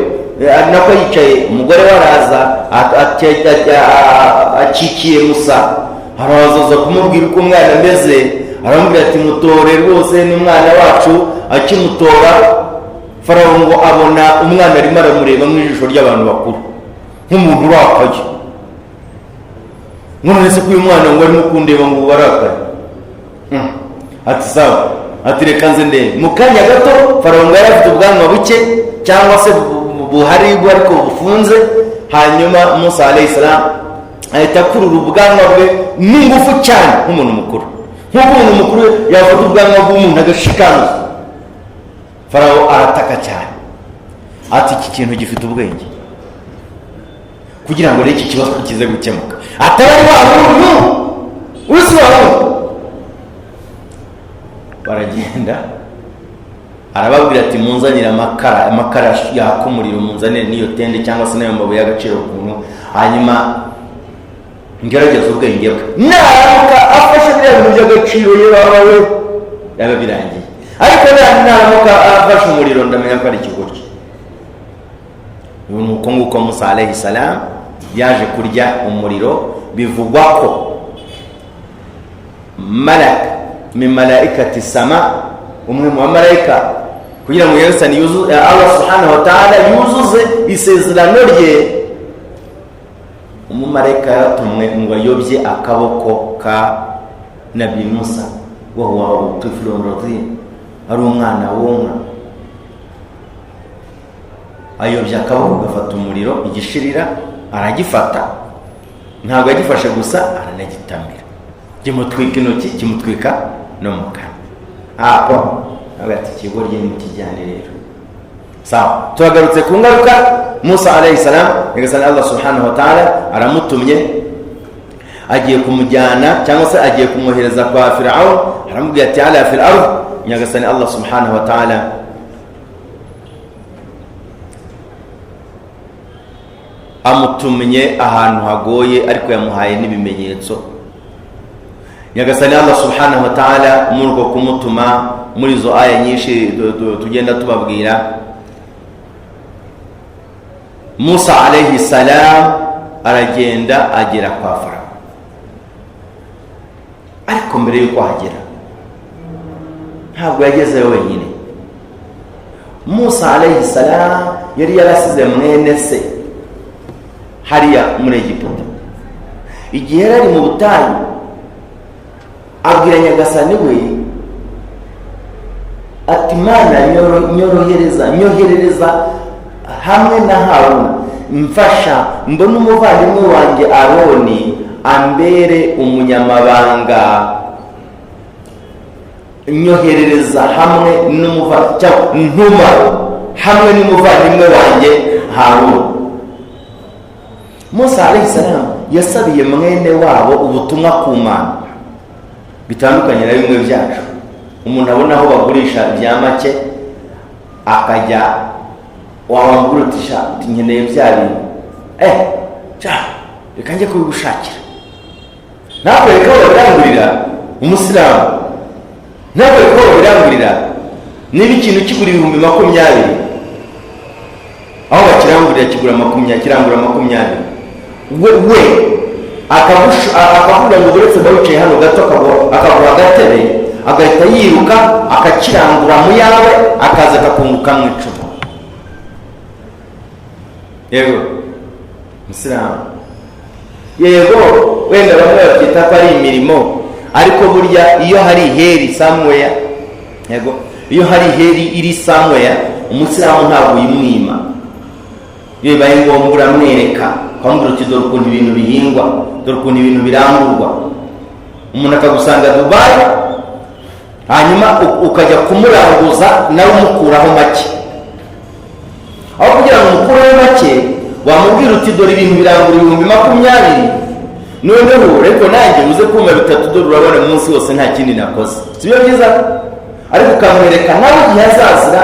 ari nako yicaye, umugore we araza akikiye Musa. Araza, aza kumubwira uko umwana ameze. Aramubwira ati: "Mutore rwose, ni umwana wacu." Akimutora, Farawo ngo abona umwana arimo aramureba mu ijisho ry'abantu bakuru, nk'umuntu urakaye. None se ko uyu mwana ngo arimo kundeba ngo ubu arakaye? Ati: "Sawa." Ati: "Reka nze ndebe." Mu kanya gato, Farawo ngo yari afite ubwanwa buke, cyangwa se buhari bwo ariko bufunze. Hanyuma Musa alayhi salam ahita akurura ubwanwa bwe n'ingufu cyane, nk'umuntu mukuru, nk'uko umuntu mukuru yafata ubwanwa bw'umuntu agashikanuza. Farawo arataka cyane ati: "Iki kintu gifite ubwenge." Kugira ngo rero iki kibazo kize gukemuka, ataba ari wa muntu uzi wa muntu, baragenda. Arababwira ati: "Munzanire amakara, amakara yaka umuriro, munzanire n'iyo tende cyangwa se n'ayo mabuye y'agaciro ukuntu, hanyuma ngerageza ubwenge bwe. Naramuka afashe biriya bintu by'agaciro, ye baba we, yaba birangiye, ariko naramuka afashe umuriro, ndamenya ko ari ikigoryi." Ni uko nguko Musa alayhi salam yaje kurya umuriro. Bivugwa ko malak min malaikati sama, umwe mu bamarayika, kugira ngo Nyagasani yuzu Allah subhanahu wa ta'ala yuzuze isezerano rye, umumarayika yaratumwe ngo ayobye akaboko ka Nabi Musa, wa huwa tiflun radhi, ari umwana wonka. Ayobya akaboko, gafata umuriro, igishirira aragifata. Ntabwo yagifashe gusa, aranagitamira, kimutwika intoki, kimutwika no mu kanwa. Apo avuga ati: "Ikigoryi nimukijyane." Rero sawa, turagarutse ku ngaruka. Musa alayhi salam, Nyagasani Allah subhanahu wa ta'ala aramutumye, agiye kumujyana cyangwa se agiye kumwohereza kwa Firaun. Aramubwira ati: "Ala fil ard." Nyagasani Allah subhanahu wa ta'ala amutumye ahantu hagoye, ariko yamuhaye n'ibimenyetso. Nyagasani Allah subhanahu wa ta'ala muri uko kumutuma, muri izo aya nyinshi tugenda tubabwira, Musa alayhi salam aragenda, agera kwa Farawo. Ariko mbere y'uko ahagera, ntabwo yagezeyo wenyine. Musa alayhi salam yari yarasize mwene se hariya muri Egiputa. Igihe yari ari mu butayu, abwira Nyagasani we ati: "Mana, nyorohereza, nyoherereza hamwe na Haruna, mfasha mbone umuvandimwe wanjye Aroni, ambere umunyamabanga. Nyoherereza hamwe n'umuva, cyangwa ntuma hamwe n'umuvandimwe wanjye Haruna." Musa alayhi salam yasabiye mwene wabo ubutumwa ku Mana, bitandukanye na bimwe byacu, umuntu abona aho bagurisha bya make akajya, wamubwira uti: "Sha," uti: "nkeneye bya bintu." "Eh, cya reka njye kubigushakira." Ntakwereke aho babirangurira. Umusilamu ntakwereke aho babirangurira. Niba ikintu kigura 20,000, Aho bakirangurira kigura 20, kirangura 20. We akavuga ngo uretse mba wicaye hano gato, akaguha agatebe, agahita yiruka akakirangura mu yawe, akaza akakunguka mu 10. Yego musilamu, yego, wenda bamwe babyita ko ari imirimo, ariko burya iyo hari iheri somewhere, yego, iyo hari iheri iri somewhere, umusilamu ntabwo uyimwima. Iyo bibaye ngombwa uramwereka, ukamubwira uti: "Dore ukuntu ibintu bihingwa, dore ukuntu ibintu birangurwa." Umuntu akagusanga Dubayi, hanyuma ukajya kumuranguza nawe umukuraho make. Aho kugira ngo umukureho make, wamubwira uti: "Dore ibintu birangura 20,000, noneho ariko nanjye uze kuma 3, dore urabona umunsi wose nta kindi nakoze." Si byo byiza? Ariko ukamwereka nawe igihe azazira,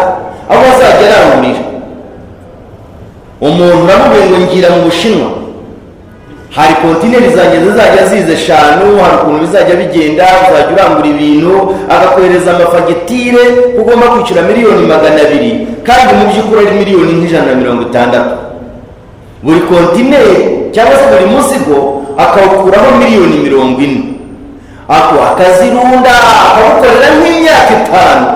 aho azajya arangurira. Umuntu uramubwiye ngo ngira mu Bushinwa hari kontineri zanjye zizajya ziza 5, hari ukuntu bizajya bigenda, uzajya urangura ibintu, akakohereza amafagitire, ugomba kwishyura miliyoni 200, kandi mu by'ukuri ari miliyoni nka 160. Buri kontineri cyangwa se buri muzigo akawukuraho miliyoni 40, ako akazirunda, akawukorera nk'imyaka 5.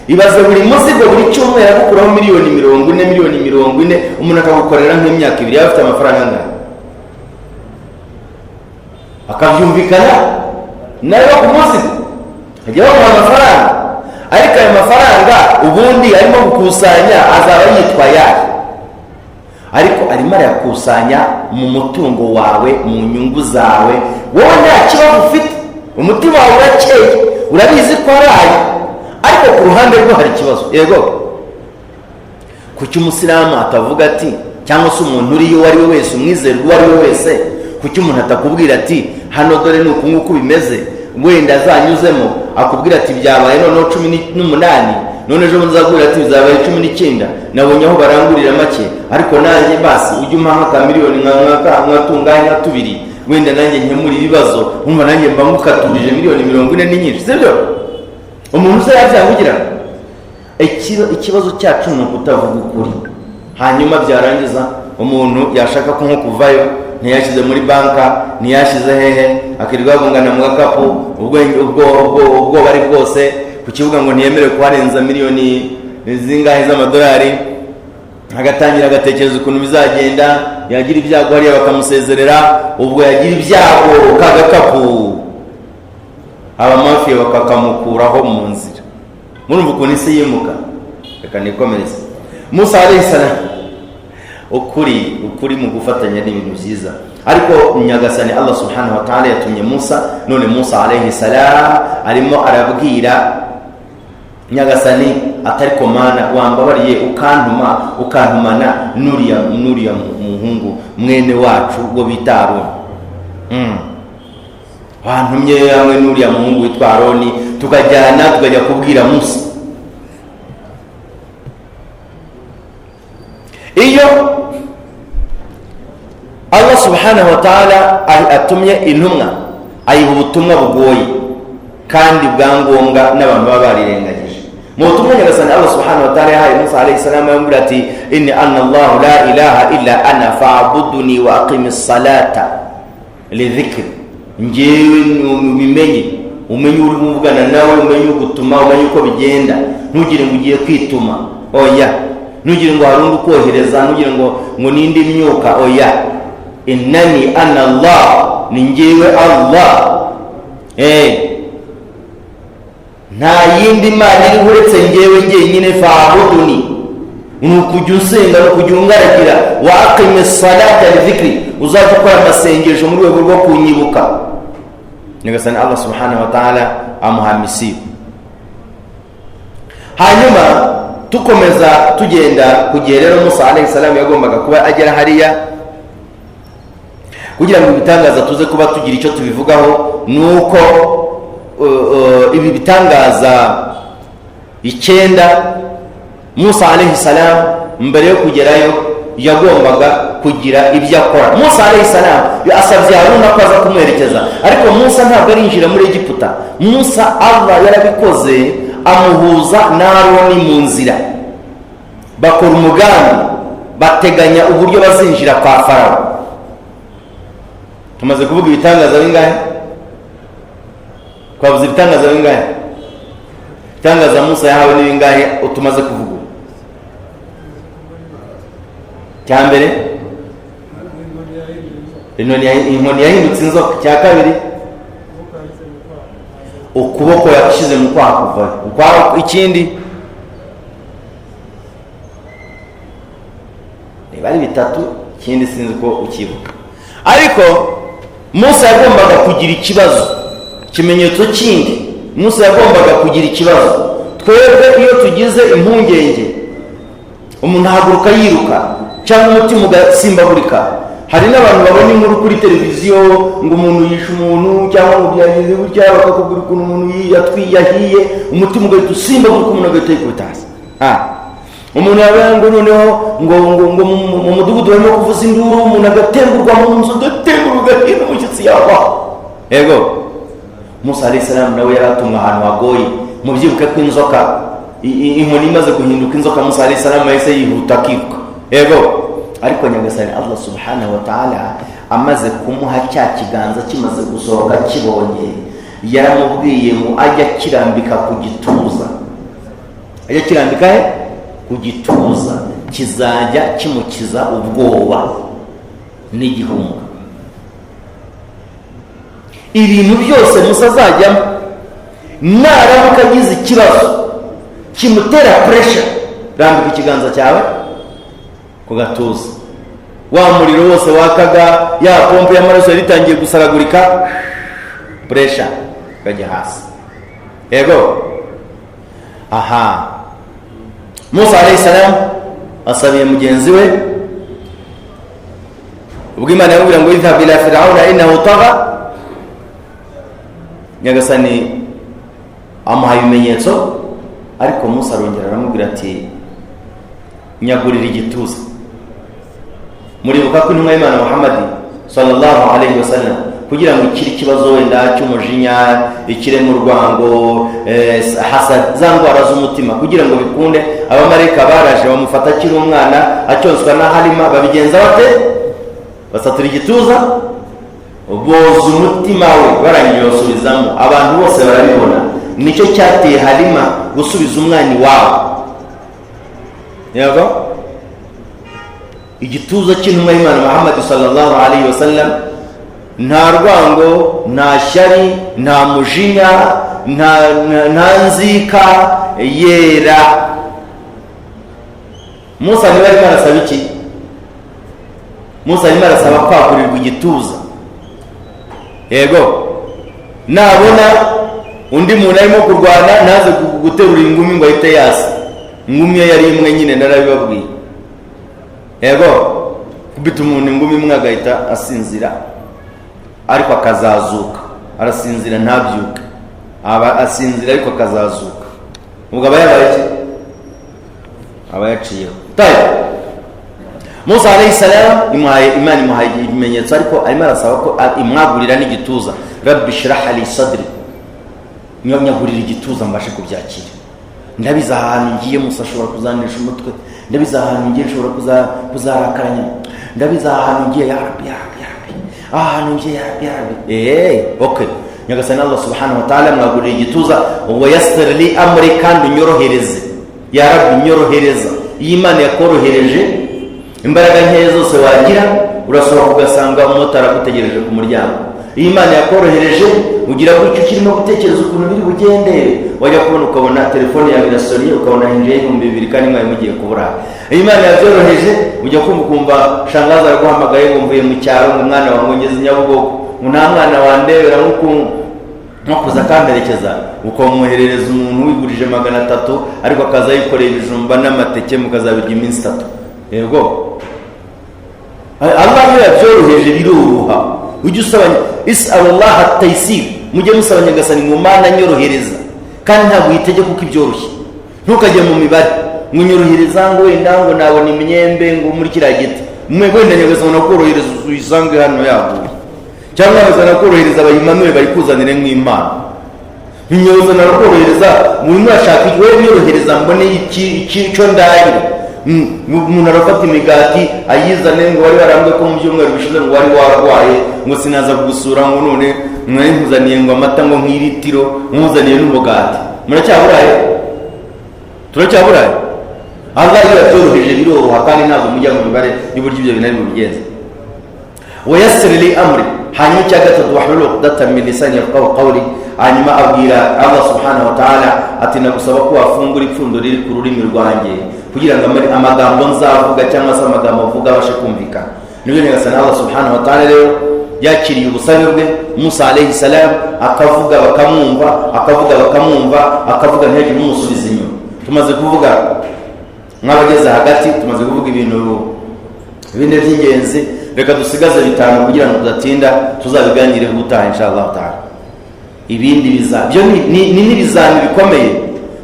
Ibaze, buri muzigo buri cyumweru agukuraho miliyoni 40, miliyoni 40, umuntu akagukorera nk'imyaka 2, yaba afite amafaranga angana? Akabyumvikana nayo ku muzigo, ajya bamuha amafaranga. Ariko ayo mafaranga ubundi arimo gukusanya azaba yitwa ayahe? Ariko arimo arayakusanya mu mutungo wawe, mu nyungu zawe. Wowe nta kibazo ufite, umutima wawe urakeye, urabizi ko ari ayo, ariko ku ruhande rwe hari ikibazo. Yego, kuki umusilamu atavuga ati, cyangwa se umuntu uriyo uwo ari we wese, umwizerwa uwo ari we wese, kuki umuntu atakubwira ati: "Hano dore ni uku nguku bimeze"? Wenda azanyuzemo akubwira ati: "Byabaye noneho 18, none ejo bundi azakubwira ati: 'Bizabaye 19, nabonye aho barangurira make, ariko nanjye basi ujye umpa nk'akamiliyoni nkatunganya nka tubiri, wenda nanjye nkemura ibibazo.'" Wumva nanjye mba ngukaturije miliyoni 40 ni nyinshi, sibyo? Umuntu uze yabyangugira. Ikibazo cyacu ni ukutavuga ukuri. Hanyuma byarangiza, umuntu yashaka ko nko kuvayo, ntiyashyize muri banka, ntiyashyize hehe, akirirwa yagungana mu gakapu, ubwoba ari bwose ku kibuga ngo ntiyemerewe kuharenza miliyoni zingahe z'amadolari, agatangira agatekereza ukuntu bizagenda. Yagira ibyago hariya bakamusezerera, ubwo yagira ibyago ka gakapu abamafiya bakakamukuraho mu nzira. Murumva ukuntu isi yimuka. Reka nikomereze. Musa alayhi salam, ukuri, ukuri mu gufatanya ni ibintu byiza. Ariko Nyagasani Allah subhanahu wa ta'ala yatumye Musa. None Musa alayhi salam arimo arabwira Nyagasani atari komana: "Wambabariye ukantuma, ukantumana n'uriya muhungu mwene wacu wo bita Aroni. Wantumye hamwe n'uriya muhungu witwa Aroni, tukajyana, tukajya kubwira Musa." Iyo Allah subhanahu wa ta'ala atumye intumwa, ayiha ubutumwa bugoye kandi bwa ngombwa n'abantu baba barirengagije. Mu butumwa Nyagasani Allah subhanahu wa ta'ala yahaye Musa alayhi salam, yamubwira ati: "Inni ana Allah, la ilaha illa ana, fa'buduni wa aqimi salata li dhikri." Ngewe ubimenye, umenye uri kuvugana nawe, umenye ugutuma, umenye uko bigenda. Ntugire ngo ugiye kwituma, oya. Ntugire ngo hari undi ukohereza, ntugire ngo n'indi myuka, oya. Innani ana Allah, ni ngewe Allah, nta yindi mana iriho uretse ngewe njyenyine. Fa'buduni, ni ukujya usenga, ni ukujya ungaragira. Wa aqimi salata li dhikri, uzajya ukora amasengesho mu rwego rwo kunyibuka. Nyagasani Allah subhanahu wa ta'ala amuha misiyo. Hanyuma tukomeza tugenda ku gihe rero Musa alayhi salam yagombaga kuba agera hariya, kugira ngo ibitangaza tuze kuba tugira icyo tubivugaho, ni uko ibi bitangaza 9, Musa alayhi salam mbere yo kugerayo yagombaga kugira ibyo akora. Musa alayhi salam asabye Haruna ko aza kumwerekeza, ariko Musa ntabwo arinjira muri Egiputa. Musa, Allah yarabikoze, amuhuza na Aroni mu nzira, bakora umugambi. Bateganya uburyo bazinjira kwa Farawo. Tumaze kuvuga ibitangaza bingahe? Twavuze ibitangaza bingahe? Ibitangaza Musa yahawe ni bingahe utumaze kuvuga ubu? Cya mbere, inkoni yahindutse inzoka. Cya kabiri, ukuboko yashyize mu kwaha kuvayo. Ikindi niba ari bitatu, ikindi sinzi ko ukibuka. Ariko Musa yagombaga kugira ikibazo, ikimenyetso kindi Musa yagombaga kugira ikibazo. Twebwe iyo tugize impungenge, umuntu ahaguruka yiruka cyangwa umutima ugasimbagurika. Hari n'abantu babona inkuru kuri televiziyo ngo umuntu yishe umuntu cyangwa ngo byagenze gutya, bakakubwira ukuntu umuntu yahiye, umutima ugahita usimbagurika, umuntu agahita yikubita hasi. Umuntu yabaye ngo noneho ngo mu mudugudu barimo kuvuza induru, umuntu agatengurwa mu nzu, agatengurwa ugahina umushyitsi yava. Yego, Musa alayhi salam nawe yari atumwe ahantu hagoye. Mubyibuke ko inzoka, inkoni imaze guhinduka inzoka, Musa alayhi salam yahise yihuta akiruka. Yego, ariko Nyagasani Allah subhanahu wa ta'ala amaze kumuha cya kiganza kimaze gusohoka kibonye, yaramubwiye ngo ajye akirambika ku gituza, ajye akirambika he? Ku gituza, kizajya kimukiza ubwoba n'igihunga. Ibintu byose Musa azajyamo, naramuka agize ikibazo kimutera pressure, rambika ikiganza cyawe ku gatuza. Wa muriro wose wakaga, ya pompe y'amaraso yari itangiye gusaragurika, pressure ikajya hasi. Yego, aha Musa alayhi salam asabiye mugenzi we, ubwo Imana yamubwira ngo idhhab ila Fir'auna innahu tagha. Nyagasani amuha ibimenyetso, ariko Musa arongera aramubwira ati nyagurira igituza. Muribuka ko intumwa y'Imana Muhammad sallallahu alayhi wasallam, kugira ngo ikire ikibazo wenda cy'umujinya, ikire mu rwango, hasad, za ndwara z'umutima, kugira ngo bikunde, abamarayika baraje bamufata akiri umwana, acyozwa na Halima. Babigenza bate? Basatura igituza, boza umutima we, barangije basubizamo. Abantu bose barabibona. Nicyo cyateye Halima gusubiza umwana iwabo. Yego, igituza cy'intumwa y'Imana Muhammad sallallahu alayhi wasallam, nta rwango, nta shyari, nta mujinya, nta nzika, yera. Musa niba arimo arasaba iki? Musa arimo arasaba kwagurirwa igituza. Yego, nabona undi muntu arimo kurwana, ntaze guterura ingumi ngo ahite yasa. Ingumi ye yari imwe nyine, narabibabwiye. Yego, kubita umuntu ingumi imwe agahita asinzira, ariko akazazuka. Arasinzira ntabyuke, aba asinzira ariko akazazuka. Ubwo aba yabaye iki? Aba yaciyeho. Tayo Musa alayhi salam imuhaye, Imana imuhaye ibimenyetso, ariko arimo arasaba ko imwagurira n'igituza. Rabbi shrah li sadri, nyagurira igituza mbashe kubyakira. Ndabizi ahantu ngiye Musa ashobora kuzanisha umutwe, ndabizi ahantu ngiye nshobora kuzarakaranya, ndabizi ahantu ngiye, ya Rabbi, ya Rabbi, ya Rabbi, ahantu ngiye, ya Rabbi, ya Rabbi. Okay, Nyagasani Allah subhanahu wa ta'ala mwagurira igituza. Wa yassir li amri, kandi unyorohereze, ya Rabbi, nyorohereza. Iyo Imana yakorohereje, imbaraga nkeya zose wagira, urasohoka ugasanga umumotari agutegereje ku muryango. Iyo Imana yakorohereje, ugira gutyo ukirimo gutekereza ukuntu biri bugende, wajya kubona ukabona telefone yawe irasoniye, ukabona hinjiye 2000 kandi mwari mugiye kubura. Iyo Imana yabyoroheje, ujya kumva ukumva shangaza araguhamagaye ngo mvuye mu cyaro, ngo umwana wawe ngeze Nyabugogo, ngo nta mwana wandebera nko kuza akamperekeza, ukamwoherereza umuntu wigurije 300, ariko akaza yikoreye ibijumba n'amateke, mukazabirya iminsi 3. Yego, Allah iyo yabyoroheje biroroha. Ujye usaba, is'alullaha at-taysir, mujye musaba Nyagasani ngo Mana nyorohereza, kandi ntabwo uyitegeka kuko ibyoroshye. Ntukajye mu mibare ngo nyorohereza, ngo wenda ngo nabona imyembe ngo muri kiriya giti, wenda Nyagasani nakorohereza uyisange hano yaguye, cyangwa Nyagasani nakorohereza bayimanure bayikuzanire nk'impano. Nyagasani nakorohereza, murimo urashaka wowe nyorohereza mbone icyo ndahira. Umuntu arafata imigati ayizane, ngo wari warambwe ko mu byumweru bishize ngo wari warwaye, ngo sinaza kugusura, ngo none mwari nkuzaniye ngo amata ngo nk'iritiro, nkuzaniye n'umugati. Muracyaburaye? Turacyaburaye. Allah iyo yabyoroheje biroroha, kandi ntabwo mujya mu mibare y'uburyo ibyo bintu ari bubigenze. ويسر لي أمري. Hanyuma icya gatatu, واحلل عقدة من لساني يفقهوا قولي. Hanyuma abwira Allah سبحانه وتعالى ati: "Nagusaba ko wafungura ipfundo riri ku rurimi rwanjye kugira ngo amagambo nzavuga cyangwa se amagambo mvuga abashe kumvikana." Nibyo Nyagasani Allah سبحانه وتعالى rero yakiriye ubusabe bwe. Musa عليه السلام akavuga bakamwumva, akavuga bakamwumva, akavuga ntihagire umusubiza inyuma. Tumaze kuvuga nk'abageze hagati, tumaze kuvuga ibintu bine by'ingenzi. Reka dusigaze bitanu kugira ngo tudatinda, tuzabiganireho ubutaha إن شاء الله تعالى. Ibindi byo ni n'ibizami bikomeye,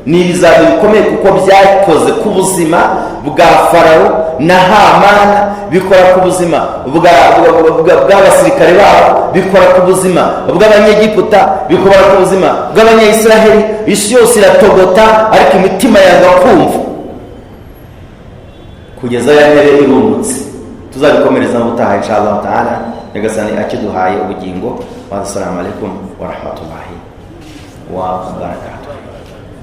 ni ibizami bikomeye kuko byakoze ku buzima bwa Farawo na Hamana, bikora ku buzima bw'abasirikare babo, bikora ku buzima bw'Abanyegiputa, bikora ku buzima bw'Abanyayisiraheli. Isi yose iratogota, ariko imitima yanga kumva kugeza ya ntebe irundutse. Tuzabikomereza ubutaha إن شاء الله تعالى, Nyagasani akiduhaye ubugingo. والسلام عليكم ورحمة الله وبركاته.